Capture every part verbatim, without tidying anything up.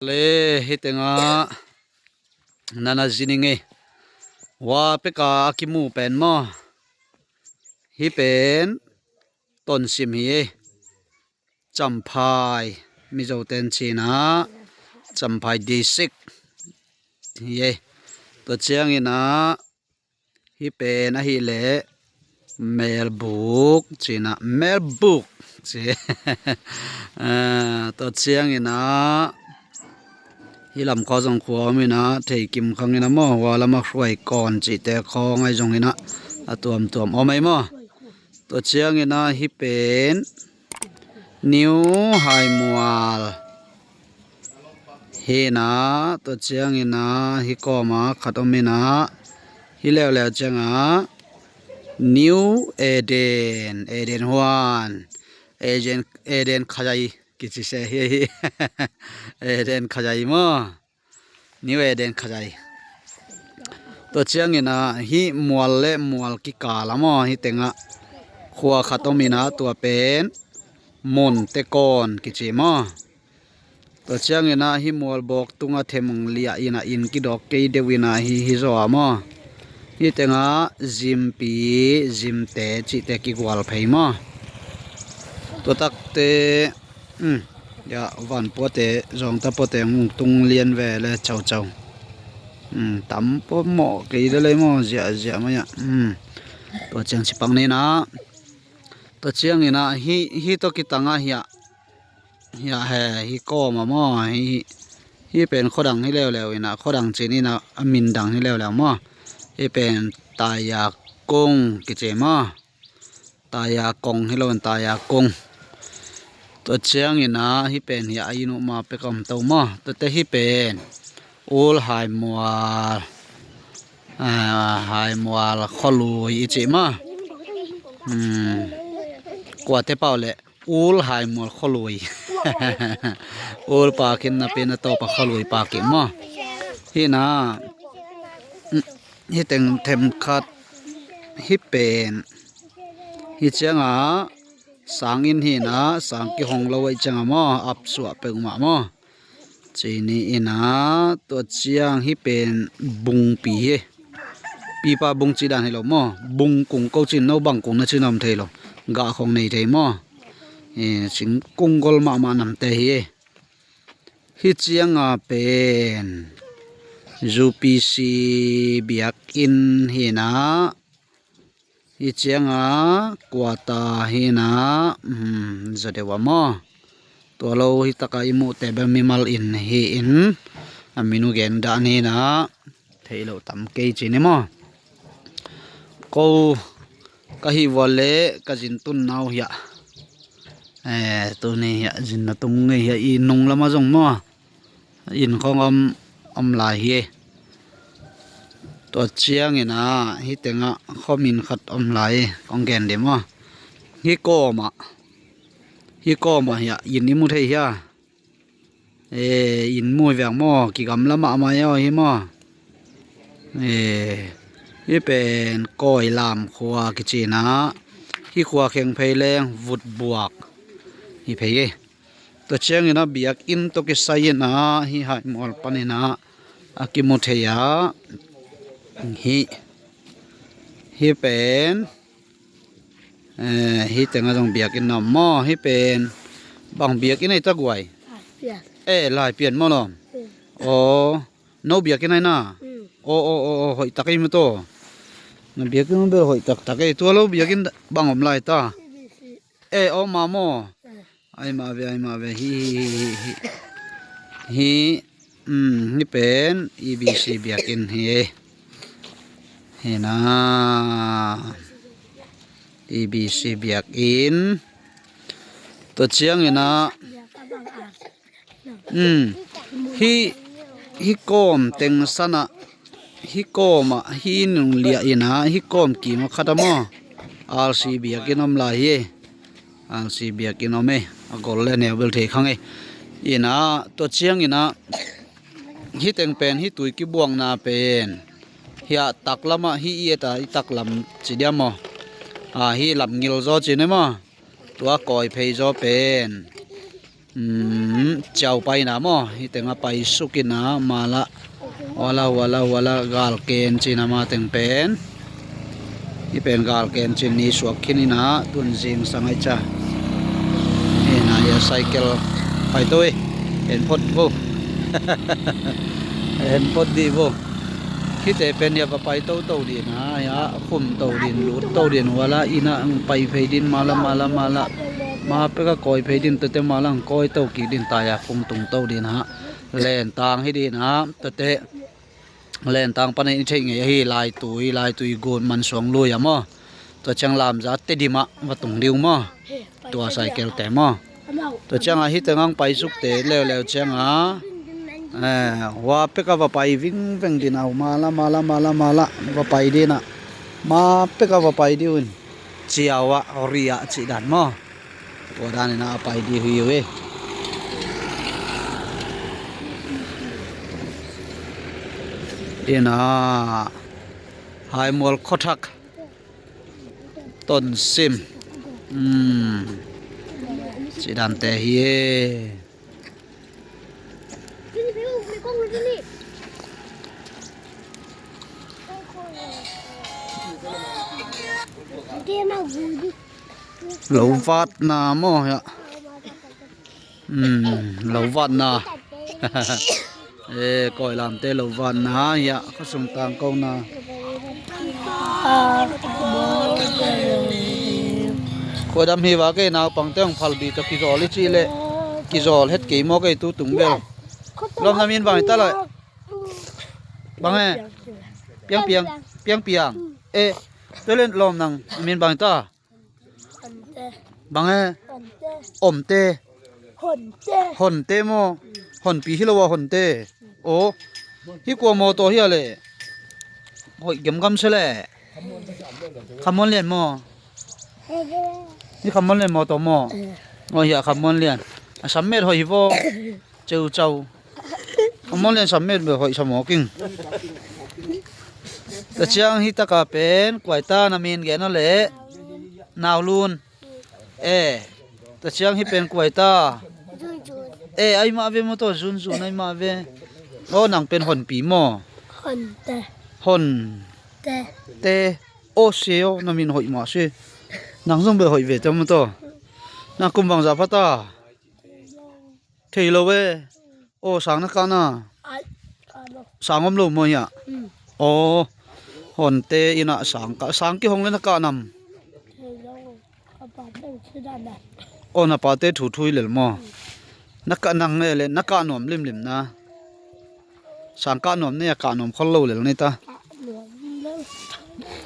Le hih tengah nana zining ei. Hua peka a kimu pen maw? Hih pen Tonsim hi ei. Champhai, Mizo ten cinah Champhai District hi ei. Tua ciangin ah hih pen ahih leh Melbuk cinah, Melbuk ci. Ah, tua ciangin ah hih lam khua zong khua om inah Theikim khang inah maw, hua lamah Hruaikawn cihte khawng ahi zong inah a tuamtuam om ahi maw. Tua ciangin ah hih pen New Haimual hi inah, tua ciangin ah hih kawmah khat om inah, hih leuleu ciangah New Eden, Eden Huan, Eden, Eden Khazai kici se hi hi. Eden Khazai maw? New Eden Khazai. Tua ciangin ah hih mual le mual kikal ah maw, hih tengah khua khat om inah tua pen Munte Kawn kici maw. Tua ciangin ah hih mual bawk tungah them liah inah inn kidawk kei deuh inah hih, hih zaw ah maw, hih tengah Zimpi, Zimte cihte kigual phei maw. Tua takte, um, ya, vanpuate, zawngtapuate hong tung lian ve le caucau. Um, tam pawh mawh kei le lei maw, ziahziah mai ah. Um, tua ciang cipak ni inah. Tua ciangin ah hih, hih tawh kitangah hiah, hiah he, hih kawmah maw, hih, hih pen khuadang hi leuleu inah, khuadang cin inah a min dang hi leuleu maw. Hih pen Taya Kung kici maw. Taya Kung hi lo in, Taya Kung. Tua ciangin ah hih pen hiah a inn uh ma pek om to maw. Tuate hih pen Ul Haimual, ah, Haimual Khualui i cih maw. Um, kuate pau le Ul Haimual Khualui. Ul pakin napi na tawpa Khualui pakin maw. Hih inah, um, hih teng them khat, hih pen, hih ciangah sang inn hi inah, sang kihong lo ahih ciangah maw, apsuah peuhmah maw. Cih ni inah, tua ciang hih pen Bungpi hi. Pipa bung cih dan hi lo maw. Bung kung ko cin, no bang kung na cin om thei lo. Gah khong nei thei maw. Eh, singkung gol mahmah namte hi. Hih ciangah pen U P C biakinn hi inah, hih ciangah kuata hi inah, um, za deuh ah maw. Tua lo hih takah i muhte bel mimal inn hi in, a min uh gen dah ni inah, thei lo tam kei ci ni maw. Ko ka hih vua le ka zin tun nau hiah, eh, tuni hiah zin na tung ngei hiah, i nung lamah zong maw, inn khawng om, om lai hi. Tua ciangin ah hih tengah khuamin khat om lai hi, kong gen dih maw. Hih kawmah, hih kawmah hiah inn i mu thei hia. Eh, inn mu hi veng maw, kigamla mahmah hi maw. Eh, hih pen Kawilam khua kici inah, hih khua kheng phei leng Vutbuak hi phei hi. Tua ciangin ah biakinn tawh kisai inah hih Haimual panin ah a kimu thei ah, hih, hih pen, eh, hih tengah zong biakinn om maw. Hih pen bang biakinn ahi ta guai? Laipian. Eh, Laipian maw lawm? Mm. Aw, no biakinn ahi na? Mm. Aw, aw, aw, aw, hoih tak ei maw taw. Na biakinn bel hoih taktak ei. Tua lo biakinn bang om lai ta? Eh, aw, ma maw? Eh. Ai mah ve, ai mah ve. Hi, hi, hi, hi, hi. Hi, um, hih pen E B C biakinn hi. Hi na. E B C biakinn. Tua ciangin ah, um, hih, hih kawm teng sanah, hih kawmah, hih nung liah inah, hih kawm kimah khatah maw, R C biakinn om lai hi. R C biakinn om ei, a gol le neu bel thei khang ei. Inah, tua ciangin ah, hih teng pen, hih tui kibuakna pen, hiah taklamah, hih i et a, i taklam ci diam maw. Ah, hih lam ngil zaw ci ni maw. Tua kawi phei zaw pen Ciau paina maw, hih tengah paisuk inah mala, wala wala wala, galken cina ma teng pen. Hih pen galken cin ni suak khin inah tun zingsang ai ca. Hih na hia cycle paito hi. En phot vo. En phot dih vo. Hihte pen hia va pai toto dih na hia, khum to din, lut to din, wala inah ang pai phei din, mala mala mala. Ma peka kawi phei din, tete mala ang kawi to kik din, taya kung tung to din ha. Lentang hi din ha, tete. Lentang panin i theih ngei ahi, laitui, laitui gun mansuang lui a maw. Tua ciang lamza te dimah va tung diu maw. Tua cycle te maw. Tua ciangah hih teng ang paisukte leuleu ciangah, eh, hua peka va pai vingveng din au, mala mala mala mala va pai dinah. Ma peka va pai diu in. Ciau ah, ria cih dan maw. Tua dan inah a pai dih hi uh hi. Inah Haimual khuathak Tonsim. Cidante hi e. Lo vatna maw hiah. Lo vatna. E, kawi lamte lo vatna hiah, khasung tangkona. Khuadam hi va, kei naupangte hong phalbi tawh kizawl i cih leh kizawl het kei maw kei tu tung bel. Lawm na min bang hi ta lai. Bang e? Piang piang. Piang piang. E, tua leh lawm nang min bang hi ta. Bang e? Omte. Honte maw? Honpi hi lo a, honte. Aw. Hi kua maw tawh hi a le? Hoih gemgam se le. Khamuan lian maw? Hi Khamuan lian maw tawh maw? Aw, hi a Khamuan lian. A sam met hoih hi vaw. Ceucau. A muan lian sam met bel hoih sa maw king. Tua ciang hi taka pen kuaita na min gen aw leh. Naulun. E. Tua ciang hi pen kuaita. E, ai mah ve maw tawh, Zunzun ai mah ve. Aw, nang pen Honpi maw? Honte. Honte. Aw, se aw, na min hoih mah se. Nang zong bel hoih ve tawh maw tawh. Na kum bangzah pha ta? Thei lo e. Aw, sang na kah na? Sang om lo maw hiah? Aw, Honte innah sang kah, sang kihong le na kah nam? Aw, na pate thu thui lel maw? Na kah nang ne le, na kah nuam limlim na. Sang kah nuam ne a, kah nuam khol lo lel ne ta.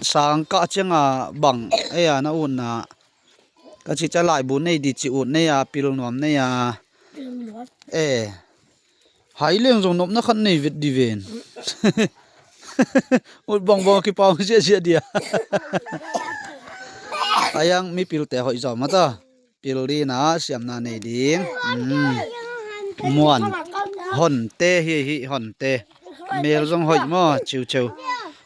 Sang kah cianga bang ei a na utna. Ka cih ciah laibu nei di ci, ut nei a, pil nuam nei a. E. Hai leng zong nopna khat nei vet di ven. Ut bangbang a kipau ziahziah dia. A yang mi pilte hoih zaw mata. Pil dina siamna nei ding. Muan. Honte hi hi, Honte. Mel zong hoih maw, ciuciu.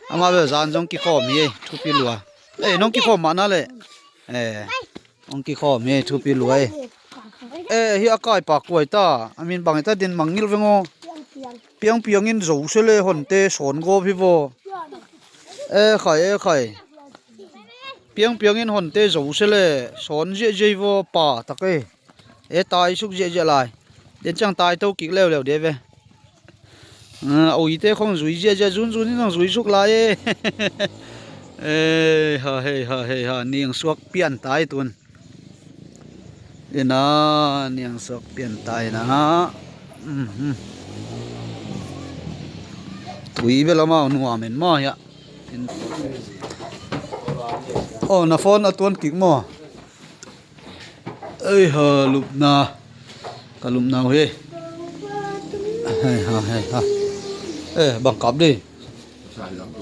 Amah bel zan zong kikhawm hi, thupi lua. E, nong kikhawm mahna le. E. Hong kikhawm hi, thupi lua e. E, hi a kaipa kuaita. A min bang hi ta din mangngilh veng aw. Piangpiang in zo se le Honte sawn gawp hi vaw. E khai, e khai. Piangpiang in Honte zo se le sawn ziahziah hi vaw, pa tak e. E, tai suk ziahziah lai. Den ciang tai to kik leuleu de ve. A uite khong zui ziahziah, Zunzun in zong zui suk lai e. E, ha hei, ha hei, ha, niang suak pian tai tun. Ina, niang suak pian tai na. Tui bel amau nuam en maw hiah. Aw, na phone a tuan kik maw? Ei ha, lupna. Ka lupna uh hi. Hei ha, hei ha. Eh, bang kap di.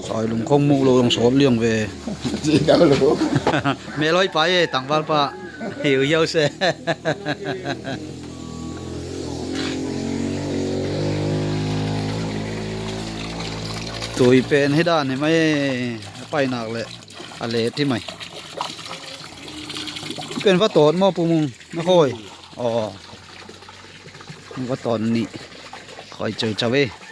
Sailung khong muh lo dong sawt liang ve. Melhoi pa e, tangval pa. Hiu hiau se. Tui pen hi dan hi mai. A pai nak le. A let hi mai. Pen va tawt maw Pu Mung? Na khawi. Aw. Ni va tawn nih. Khoi ceuceu e.